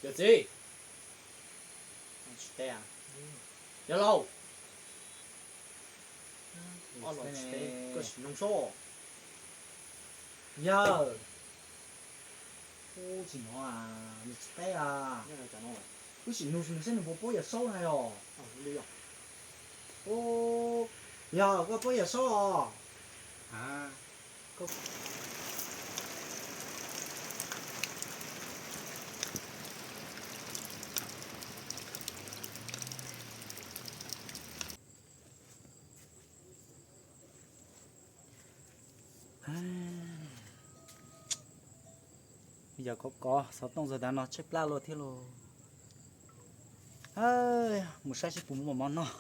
Yawm txiv, tsis teb, yawg laus, koj sim noog saib. Yawg, tsis hnov, nws tsis teb a. Wb sim noog saib nws puas paub Yawm Saub na yog. Yog koj paub Yawm Saub os? Yog kov kov xov tooj txog tav no tshaib plab luaj thiab lauj. Mus saib seb puas muaj mov noj.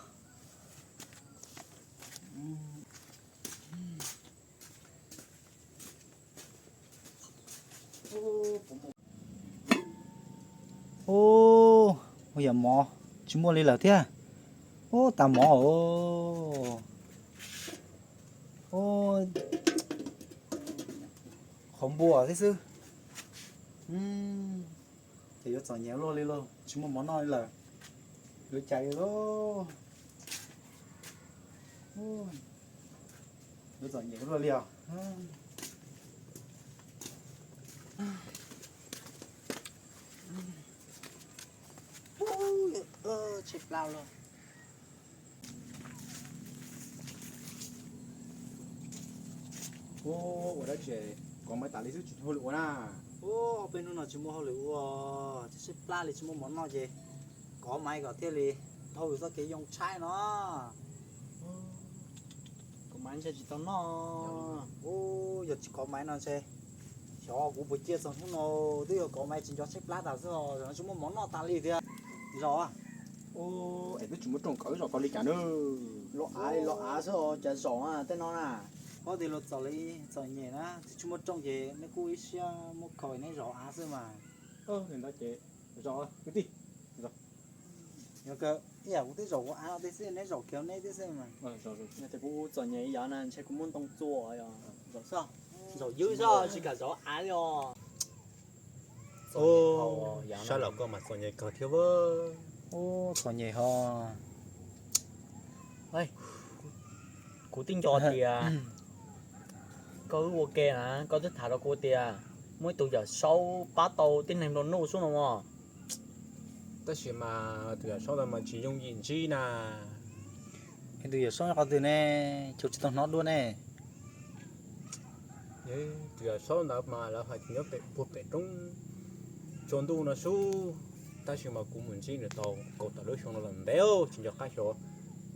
Ub, ua yam mov tsis muaj li lawm thiab. Ub, tas mov os. Ub, qhov npua thiab xwb. Ces yuav txom nyem luaj li lauj, tsis muaj mov noj li lawm. Yuav cas li lauj. Yuav txom nyem luaj li os. Tshaib plab lauj. Ua dab tsi kov maiv tas li xwb tsis hauj lwm ua na? Ua peb hnub no tsis muaj hauj lwm ua, tshaib plab li tsis muaj mov noj ces kov maiv kom thiaj li dhau txoj kev yoo tshaib no. Kov maiv ntshe tsis tau noj. Ub, yog tsis kov maiv no ntshe xyov kuv puas ciaj txog hnub no. Twb yog kov maiv tsis nco tshaib plab tas xwb os, tsis muaj mov noj tas li thiab. Zos, es twb tsis muaj rooj kov wb zos tau li cas na? Los av los av xwb os, cas zos tej no na. Paub tias luag txom li txom nyem na, twb tsis muaj rooj ces neb kuj ib siab muab khaws neb zos av xwb mas. Li ntawd ces zos kwv tij, yog ib yam kuv twb zaum kuv av tej xwb, neb zaum kiag neb tej xwb mas. Ces kuv txom nyem ib yam na, ntshe kuv muab ntoo txua os. Zaum xwb, zaum ywb xwb tsis kam zov av li os. Sab laug koj mas txom nyem kawg thiab. Ub, txom nyem ho. Kuv twb nco tias koj wb ua ke na, koj twb tham rau kuv tias muaj ib tug Yawm Saub pab tau tib neeg nplua nuj xwb no mog. Tab sis mas tus Yawm Saub ntawd mas tsis yooj yim ntsib na. Tus Yawm Saub qhov twg ne, kuv tsis tau hnov dua ne. Tus Yawm Saub ntawd mas lawv hais tias nyob pem puag pem roob tsua ntuj no xwb, tab sis mas kuv mus ntsib nws tau kaum tawm lub xyoo no lawm ntev, tsis nco qab xyov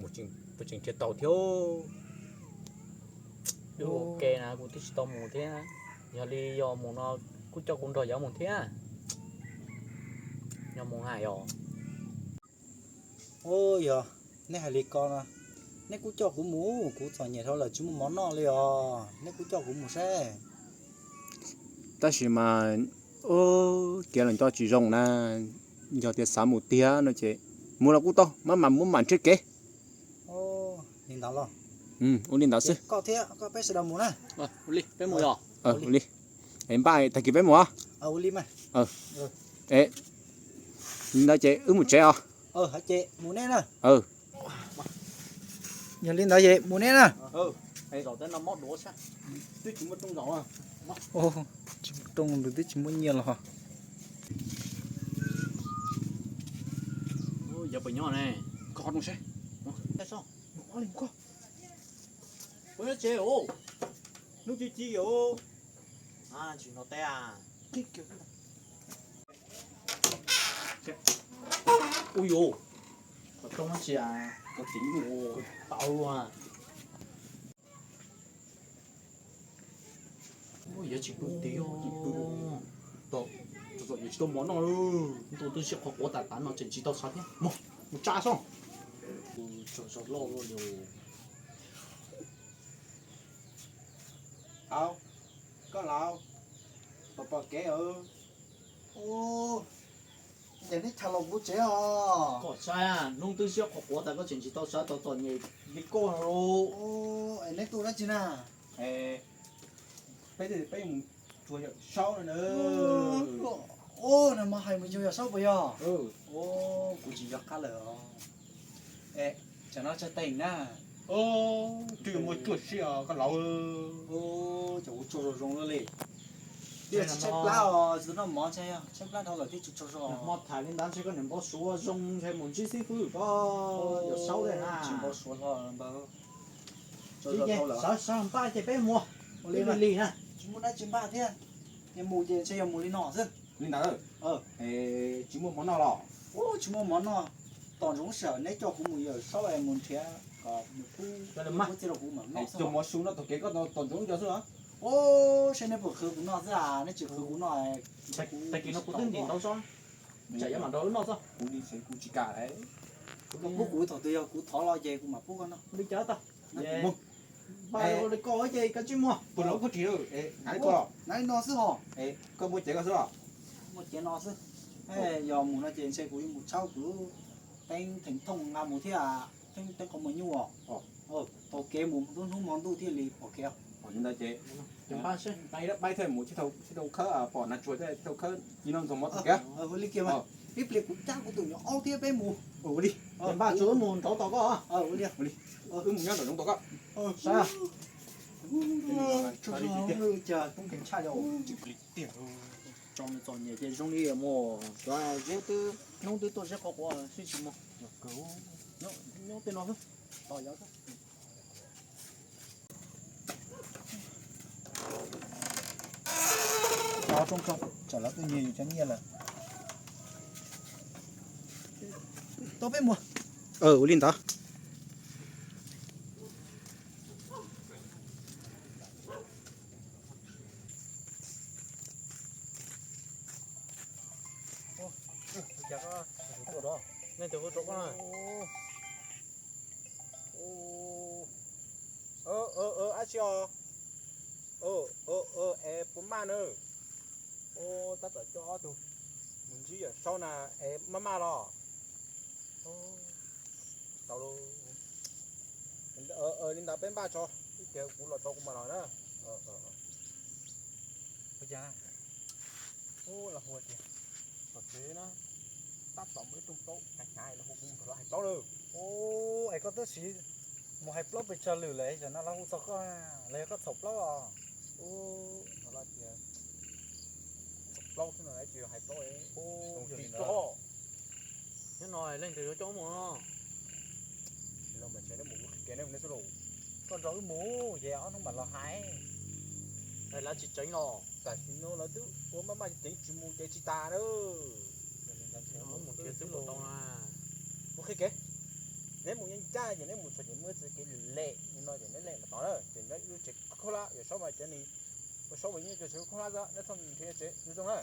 mus puas tseem nrhiav tau thiab. Wb ua ke na kuv twb tsis tau mus thiab, yog li yog mus no kuj coj kuv nrog yawg mus thiab. Yog mus hais os. Ub, yog neb hais li ko no, neb kuj coj kuv mus, kuv txom nyem dhau lawm tsis muaj mov noj li os, neb kuj coj kuv mus seb. Tab sis mas, ub, kev los nco tsis zoo na, yog tias xav mus tiag no ces mus los kuj tau, maj mam muab mam ntseb kev. Li ntawd los? Ua li ntawd xwb. Koj thiab koj peb sawv daws mus na. Ua li peb mus yog? Ua li. Es npaj tag kis peb mus os. Ua li mas. Es li ntawd ces wb mus tsev os. Ces mus nej na. Yog li ntawd ces mus nej na. Twb tsis muaj rooj zaum, tsis muaj rooj, twb tsis muaj nyiaj los. Yog puas nyob ne? Koj qhov rooj seb. Ua li koj. Puas nyob tsev os? Hnub ci ci os. Tsis hnov teb a? Ui yus, qhov rooj tsis, koj txiv mus tau a. Yog tsis pw tid, tsis pw, txom txom nyem tsis tau mov noj. Ntuj twb siab qhov quav tas tas no tseem tsis tau tshav thiab. Mus, mus tsa soj. Tsaug zog loj luaj li. Koj laus, pom pom kev os. Ces neb chaws los kuv tsev os. Koj saib, hnub twb siab qhov quav tas koj tseem tsis tau sawv tau txom nyem li koj los. Es neb tuaj dab tsi na? Peb, peb mus tsuas Yawm Saub na. Ub, nag hmo hais mus yug Yawm Saub puas yog? Ub, kuv tsis nco qab lawm os. Es tsam no tsawg teev na? Twb yuav muaj cuaj sij os koj laus. Ub, cov kuv tsaug zog zoo luaj li. Twb tshaib plab os, tsis tau noj mov ntshai yog tshaib plab dhau lawm thiaj tsis tsaug zog. Hmo tham li ntawd ntshe koj niam npau suav zoo ntshe mus ntsib xib fwb koj Yawm Saub thiab na. Tsis npau suav hlo npawg. Sawv sawv npaj ces peb mus. Ua li lig na. Tsis muaj dab tsi npaj thiab. Ces mus ces ntshe yog mus li no xwb. Li ntawd. Tsis muaj mov noj los? Ub, tsis muaj mov noj. Tos ntsoov sij hawm neb coj kuv mus Yawm Saub es mus nrhiav kom nws pub txiaj rau kuv mam noj xwb. Cog mov su noj tom kev koj tos ntsoov cov xwb los? Ub, saib neb puas qhwv kuv noj xwb as, neb tsis qhwv kuv noj. Tag kis no kuv twb ntim ntau tso, tsam yuav mam nrog wb noj txog. Kuv li kuv tsis kam. Kuv pub kuv thaum twg yog kuv thov los ces kuv mam pub koj noj. Li cas tau. Npaj ua li koj ces kav tsij muag. Puas los koj tsis hnav li koj los? Hnav li no xwb hos. Koj muaj cev koj xwb los? Muaj cev no xwb. Yog mus no ces ntshe kuv yuav mus tshawb kuv lub teeb theem thooj nqa mus thiab, teeb qhov muag nyuj os. Taug kev mus hnub hnub hmo ntuj thiaj li pom kev. Li ntawd ces pab thiaj mus thiaj tau khawb pom hnav tsuag thiaj tau khawb ci no ntxoog mov taug kev. Ua li kiag mas, ib pliag kuv cab kuv tus nyuam aub thiab peb mus. Ua li, npaj tsuag wb mus nraud tos koj. Ua li, wb mus nyob nraum zoov tos koj. Saib, tso nws txom nyem ces zoo li mus, ziab twb hnub twb tuaj ziab qhuav qhuav sib tsis mus. Nyob tej no xwb, tos yov xwb. Tso rooj tso, tsam lawv tuaj nyiag yus cov nyiaj lawm. Tau peb mus. Ua li ntawd. Nej tus hu rau koj na. Ab tsi os. Es puas maj na? Tab tom coj ob tug mus ntsib Yawm Saub na, es maj maj los? Tau li ntawd peb npaj tso, ib tiag kuv los tso kuv mam los na. Ua cas los hu tiag, tom tsev na, tab tom muaj ib tug plaub hnyav hnyav los hu kuv mus nrog lawv hais plaub lawm. Es koj twb siv mus hais plaub pes tsawg lwm lawm, zaum no lawv hu txog koj, los yog koj txhaum plaub os? Ub, no tias txhaum plaub xwb no tsis hais plaub. Ub, yog li ntawd, nyob no leej twg yuav coj wb mus no? Sim no mas ntshe neb mus kuv qhia neb mus neb xwb lauj. Koj nrog wb mus ces ob hnub mam los hais. Lawv tsis tseev los? Tam sim no lawv twb ua maj maj ceev tsis mus ces tsis tas na. Mus nrhiav xwb puas tau na? Kuv qhia kev, neb mus ncaj ncaj ces neb mus txog ces muaj ib txoj kev lem li no ces neb lem mas tod na, ces nyob wb tsev khaub hlab, Yawm Saub mas cov neeg ua Saub mas nyob tsev khaub hlab xwb, neb txhob nrhiav tsev zoo zoo na.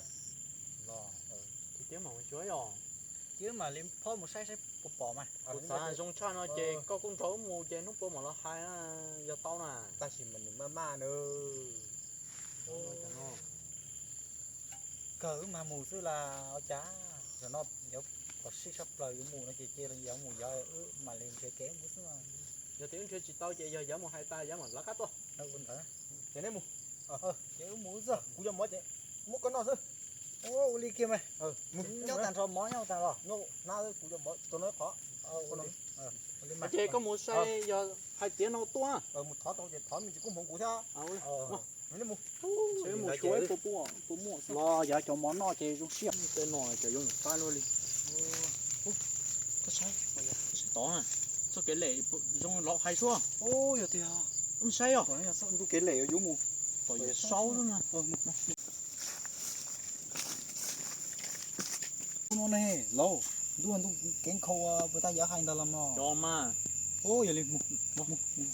Los, ces mam li phob mus saib saib puas pom mas. Kuv xav zoo tshaj no ces koj kuj nrog wb mus ces hnub puas mam los hais, yog tau na. Tab sis mas nws maj maj na. Kawg wb mag mus xwb las ua cas, zaum no yuav phom sij tshaj plaws yuav mus no ces cia yog mus yog wb mam li nrhiav kev mus xwb. Yog tias wb nrhiav tsis tau ces yog yog mus hais tas yog mam lawv qab tuaj. Ces neb mus, ces wb mus xwb, kuv cov mov ces muab koj noj xwb. Ua li kiag mas, nyob tag nrho mov nyob tag los. Nyob na, kuv cov mov rau no qhov. Ces koj mus sai yog hais tias no tuaj. Mus thov tau ces thov me ntsis koob hmoov kuv thiab. Mus, mus xyuas puas muaj xwb. Los yog cov mov noj ces zoo siab. Tej no cov zoo pab luaj li. Tod na, txoj kev lem zoo los hais suab. Yog tiag, wb saib os. Ntuj kev lem yuav mus tom Yawm Saub xwb na. No ne lauj, ntuj ntuj kev nkhaus puas tau yawv hais ntawd los no. Cov mas. Yog li mus, mus, mus. Yawm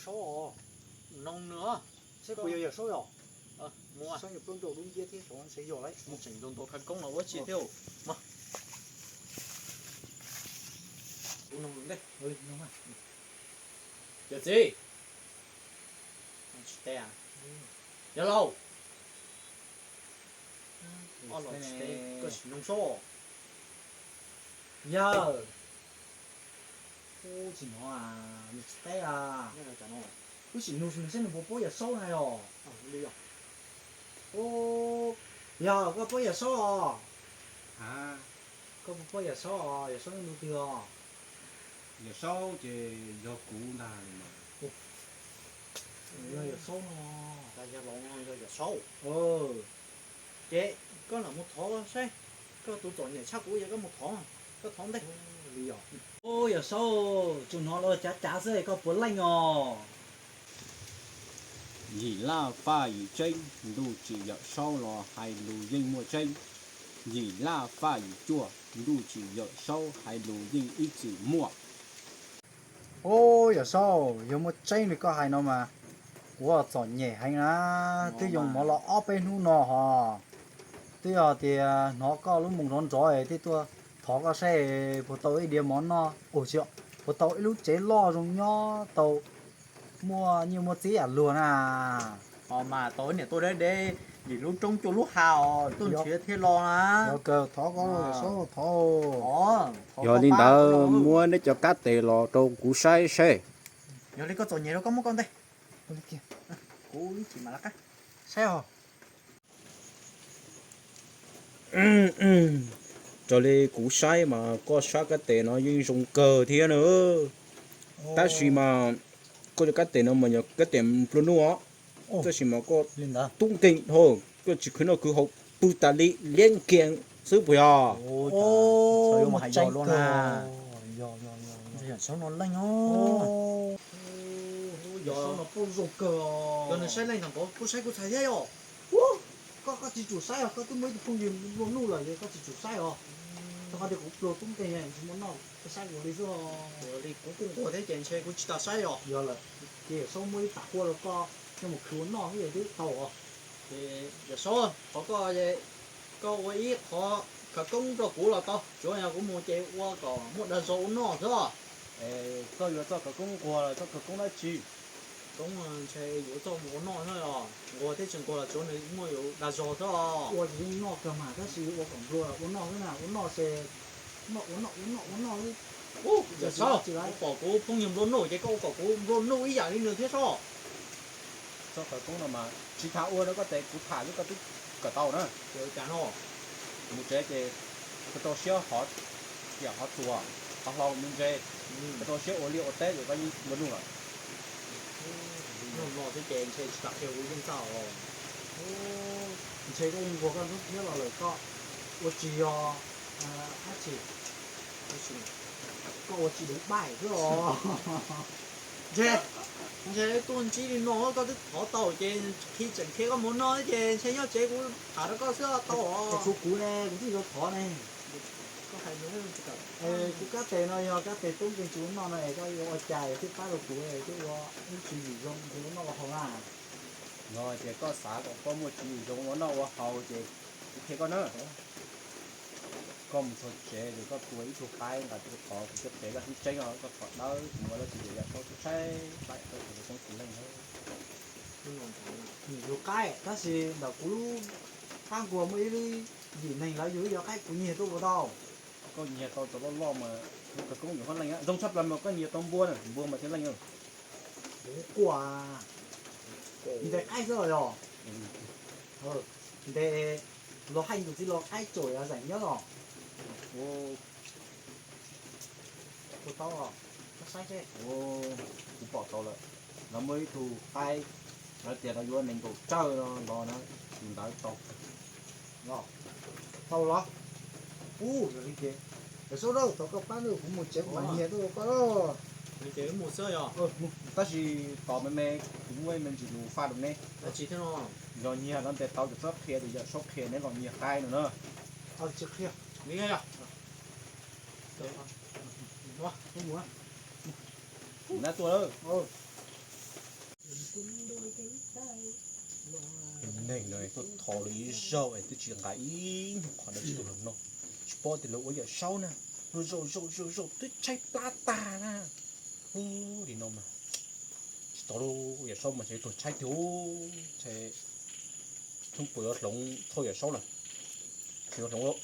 Saub os, noo nws, seb puas yog Yawm Saub yom. Mus, saib nws plaub ncauj dub nciab thiab, ntshe yog lawm. Mus tseem ntaus ntaus khawv koob los ua tsi thiab. Yawm txiv, tsis teb, yawg laus, koj tsis noog Saub. Yawg, ub, tsis hnov, nws tsis teb a. Wb sim nug nws seb nws puas paub Yawm Saub na yog. Ub, yog koj paub Yawm Saub os? Koj puas paub Yawm Saub os? Yawm Saub nyob ntu twg os? Yawm Saub ces yog kuv ntag mas. Yog Yawm Saub no. Yog Yawm Saub. Ces koj lam mus thov saib, koj tus txom nyem tshaj kuv, yog koj mus thov, koj thov ntej. Ub, Yawm Saub, tsuas hnov los cav cav xwb, koj puav leej os. Yim laj faj yim tseeb, ntuj tsim Yawm Saub los hais lus yeej muaj tseeb. Yim laj faj yim cuaj, ntuj tsim Yawm Saub hais lus yeej ib txwm muaj. Ub, Yawm Saub, yog muaj tseeb li koj hais no mas, kuv txom nyem heev na, twb yoo mov los ob peb hnub no hos. Twb yog tias hnov koj lub moo nrov nrov es thiaj tuaj thov koj saib puas tau ib diav mov noj, puas tau ib lub tsev loj zoo nyob, tau muaj nyiaj muaj txiaj yam luag na. Ho mas tau niam tuaj deb deb, yim lub roob cuaj lub hav os, tuaj nrhiav thiaj los na. Yog kawg, thov koj, Yawm Saub, thov. Yog li ntawd muab neb cov kab tes los rau kuv saib seb. Yog li koj txom nyem rau koj muab koj ntej. Kuv ib chim mam lawv qab saib os. Raws li kuv saib mas koj sab kab tes no yeej zoo kawg thiab na. Tab sis mas koj cov kab tes no mas yog kab tes nplua nuj os. Tab sis mas koj tub nkeeg dhau, koj tsis khwv noj khwv haus, pw tas li liab nkias xwb puas yog? Yog nws saib leej ntawm kuv saib kuv txhais thiab yog. Koj, koj tsis tsum saib os, koj twb muaj ib tug phooj ywg nplua nuj lawm es koj tsis tsum saib os. Rau qhov tias kuv pluag tub nkeeg tsis muaj noj, koj saib kuv li xwb os. Li kuv kuj nquag thiab ces ntshe kuv tsis tas saib os. Yog lawm, ces Yawm Saub muab ib tam kuaj rau koj coj mus khwv ua noj xwb twb tau os. Ces Yawm Saub, thov koj, koj ua ib qho khawv koob rau kuv los tau, tsuav yog kuv mus ces ua kom muaj dag zog ua noj xwb. Koj yuav txoj khawv koob nquag los txoj khawv koob dab tsi? Koob ntshe yuav txoj mus ua noj xwb os. Nquag thiab tsis nquag los tsuav nws muaj yuav dag zog xwb os. Ua ces yeej noj kawg mas, tab sis ua kom nplua ua noj xwb na, ua noj ces noj ua noj ua noj ua noj xwb. Yawm Saub, kuv pom kuv phooj ywg nplua nuj ces koj ua kom kuv nplua nuj ib yam li nws thiab sob. Txoj khawv koob no mas tsis tham ua rau koj tes, kuv tham xwb koj twb kawm tau na. Mus tsev ces koj rau siab hov, tiam hov txuas, hov hlau me ntse, koj rau siab ua liaj ua teb ces koj yeej nplua nuj lawm. Noj no xwb ces ntshe tsis tas qhia kuv yeej txaj os. Ntshe koj yeej nquag koj hnub thiab los lawm, koj ua tsis yog dab tsi, koj ua tsis deev npaij xwb os. Ntshe, ntshe tuaj ntsib li no koj twb thov tau ces khi tseem qhia koj mus noj ces ntshe nyob tsev kuv tham rau koj xwb tau os. Tshuav kuv ne, kuv twb yuav thov ne. Kuv kab tes no yog kab tes tub nkeeg tsis ua noj no es koj yuav ua cas thiaj pab rau kuv thiaj ua ib tswv yim zoo ua noj ua haus na? Yog tias koj xav kom koj muaj tswv yim zoo ua noj ua haus ces kuv qhia koj na. Koj mus txog tsev ces koj tua ib tug qaib nqa tuaj thov kuv cov pem koj tseeb tseeb os, koj thov dawb kuv muaj dab tsi ces Yawm Saub tub saib, qaib koj tus poob tus leej. Yus qaib tab sis ntawm kuv lub qab nkuag muaj ib lub yim neeg lawv yug ib yog qaib kuv nyiag tuaj ua tau. Koj nyiag tau cov loj loj mas lub khawv koob yuav hab leej, zoo tshaj plaws mas koj nyiag tau npua na, npua mas thiaj leej. Quaj ntes qaib xwb los yog? Ntes los haj yus txiv los qaib tsom yov zeem nyob los. Ua tau, koj saib seb. Kuv pom tau lawm, lawv muaj ib tug qaib, lawv tias lawv yuav nees nkaum tsawg no los na, tus ntawd tau. Tau los? Ub, yog li ces, Yawm Saub, thov koj pab nawb, kuv mus tsev kuv mam nyiag tuaj rau koj. Ces wb mus xwb yog? Tab sis tos me me, kuv muaj ib me ntsis lus faj rau neb. Dab tsi thiab no? Yog nyiag lawv ntes tau ces txhob qhia tias Yawm Saub qhia neb los nyiag qaib no na. Tsis qhia. Li yog. Nab tuaj lawm. Neeg no tuaj thov lawv ib zaug es twb tsis nqa ib nyuag qhov dab tsi tuaj los noj. Tsis paub tias lawv ua Yawm Saub na, luag zaum zaum zaum zaum twb tshaib plab tag na. Hu, li no mas tsis tau lauj, Yawm Saub mas ntshe tuag tshaib tiag. Ntshe txhob puas yuav hloov thauj Yawm Saub lawm. Tsis yuav hloov lauj.